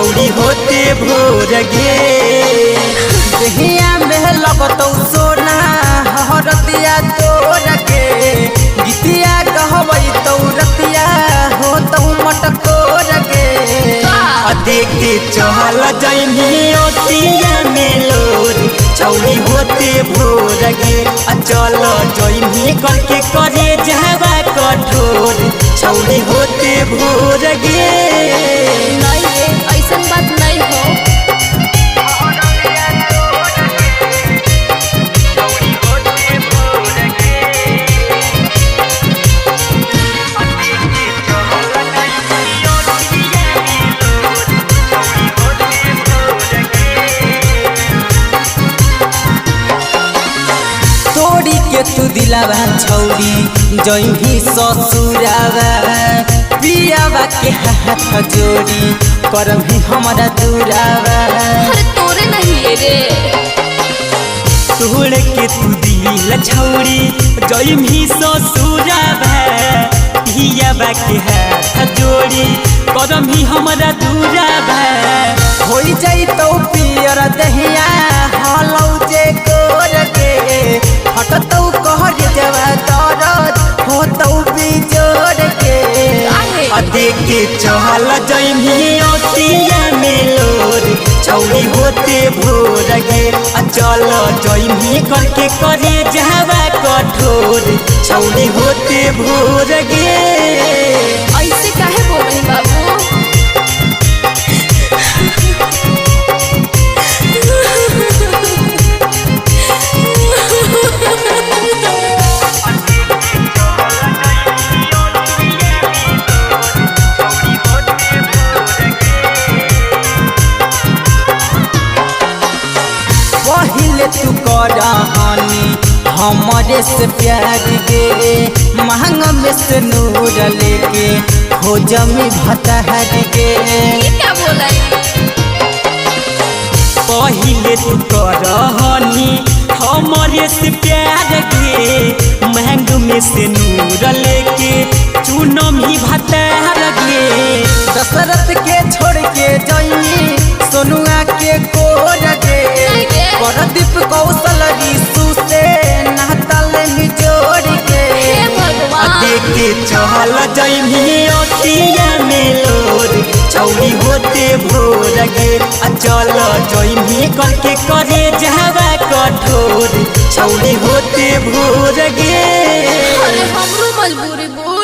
छौड़ी होते भोर गे। दहिया में लगतौ सोना हरतिया तोर के, गीतिया कहबै तौ रतिया होतौ मटकोर के। देखे चहल जइनी ओतिया में लोर छौड़ी होते भोर गे। चल जइनी करके करे जावा कठोर छौड़ी होते भोर गे। नहीं रे, ऐसन बात नहीं हो। तोड़ी के तू दिलावा छौड़ी जइही ससुरावा, पियावा के हाथ जोड़ी करमही हमरा दुरावा। अरे तोरे नहीं रे। तोड़ के तू दिल छौड़ी जइमी ससुरावा, पियावा के हाथ जोड़ी करमही हमरा दुरावा। होई जइतौ पियर दहिया हलौ जे कोर के, हटतौ कहर जवा दरद होतौ बिजोर के। देखे चहल जइमी ओतिया में लोर छौड़ी होते भोर गे। चल जइमी करके करे जावा कठोर छौड़ी होते भोर गे। ऐसे काहे बोल रही बाबू? पहिले तू करहनी हमरे से प्यार गे, महंग में से नूर लेके खोजमी भतहर गे। ये क्या बोला है? पहिले तू करहनी हमरे से प्यार गे, महंग में से नूर लेके चुनम ही भतार गे। दशरथ के छोड़ के जइनी सोनुआ के कोर गे, परदीप कौशल ऋषु से नातल निजोड़ के। हे भगवान। देखे चहल जइमी ओतिया में लोर छौड़ी होते भोर गे। चल जइमी करके करे जावा कठोर छौड़ी होते भोर गे। अरे हमरो मजबूरी बोल।